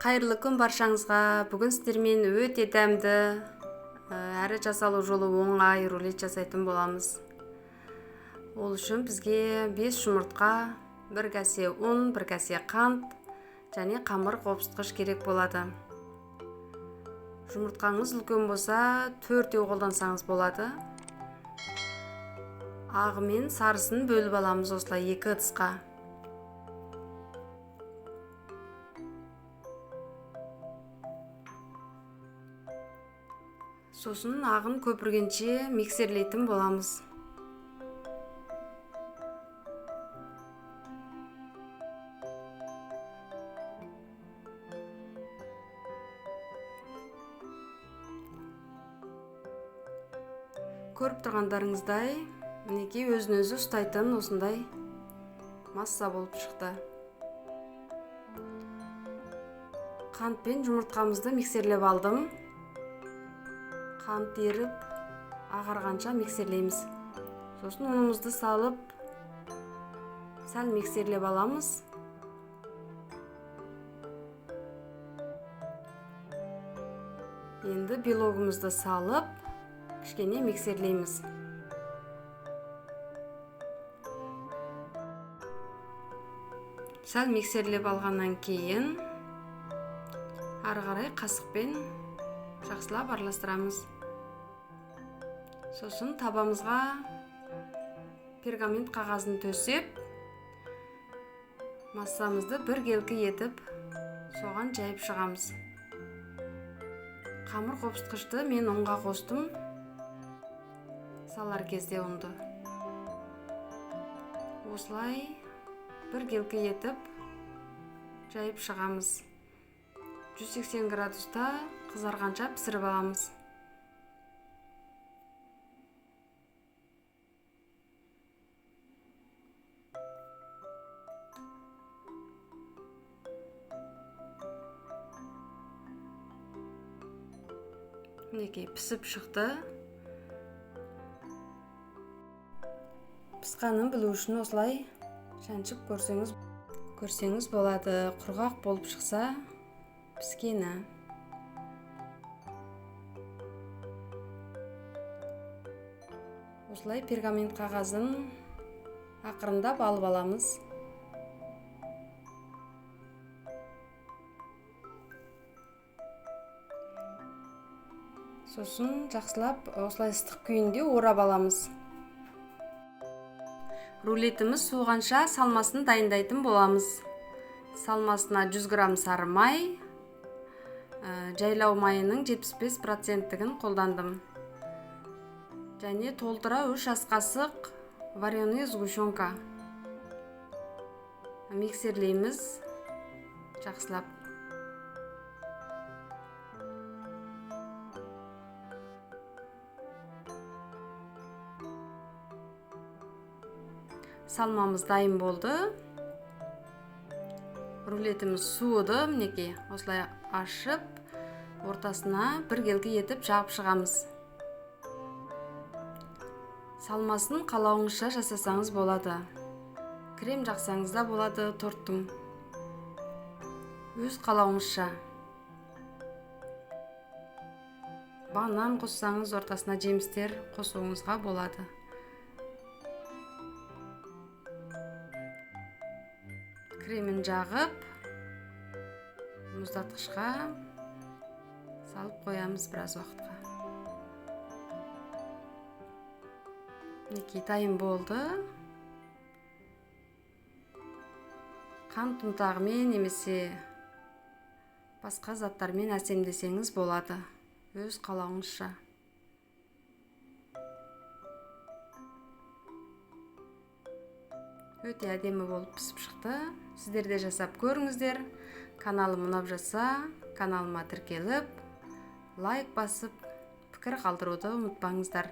Қайырлы күн баршаңызға. Бүгін сіздермен өте дәмді, әрі жасалу жолы оңай рулет жасайтын боламыз. Ол үшін бізге 5 жұмыртқа, 1 кәсе ұн, 1 кәсе қант және қамыр қопсытқыш керек болады. Жұмыртқаңыз үлкен болса, 4-еу қолдансаңыз болады. Ағы мен сарысын бөліп аламыз осылай 2 ыдысқа. Сосын ағын көпіргенше миксерлейтін боламыз. Көріп тұрғандарыңыздай, мінекей өзін өзі ұстайтын осындай масса болып шықты. Қант пен жұмыртқамызды миксерлеп алдым. Қант еріп ағарғанша миксерлейміз. Сосын ұнымызды салып сәл миксерлеп аламыз. Енді белогымызды салып кішкене миксерлейміз. Сәл миксерлеп алғаннан кейін ары қарай қасықпен жақсылап араластырамыз. Сосын табамызға пергамент қағазын төсеп, массамызды біркелкі етіп соған жайып шығамыз. Қамыр қопсытқышты мен ұнға қостым. Салар кезде ұнды. Осылай біркелкі етіп жайып шығамыз. 180 градуста қызарғанша пісіріп аламыз. Мінекей пісіп шықты. Пысқанын білу үшін осылай шаншып көрсеңіз болады. Құрғақ болып шықса піскені. Осылай пергамент қағазын ақырындап алып аламыз. Сосын жақсылап осылай ыстық күйінде орап аламыз. Рулетіміз суығанша салмасын дайындайтын боламыз. Салмасына 100 грамм сары май, жайлау майының 75%-тігін қолдандым. Және толтыра 3 ас қасық вареный сгущенка. Миксерлейміз жақсылап. Салмамыз дайын болды. Рулетіміз суыды, мінекей осылай ашып, ортасына біркелкі етіп жағып шығамыз. Салмасын қалауыңызша жасасаңыз болады. Крем жақсаңыз да болады торттың. Өз қалауыңызша. Банан қоссаңыз ортасына жемістер қосуыңызға болады. Кремін жағып, мұздатқышқа салып қоямыз біраз уақытқа. Мінекей дайын болды. Қант ұнтағымен немесе басқа заттармен әсемдесеңіз болады. Өз қалауыңызша. Өте әдемі болып пісіп шықты. Сіздер де жасап көріңіздер. Каналым ұнап жатса, каналыма тіркеліп, лайк басып, пікір қалдыруды ұмытпаңыздар.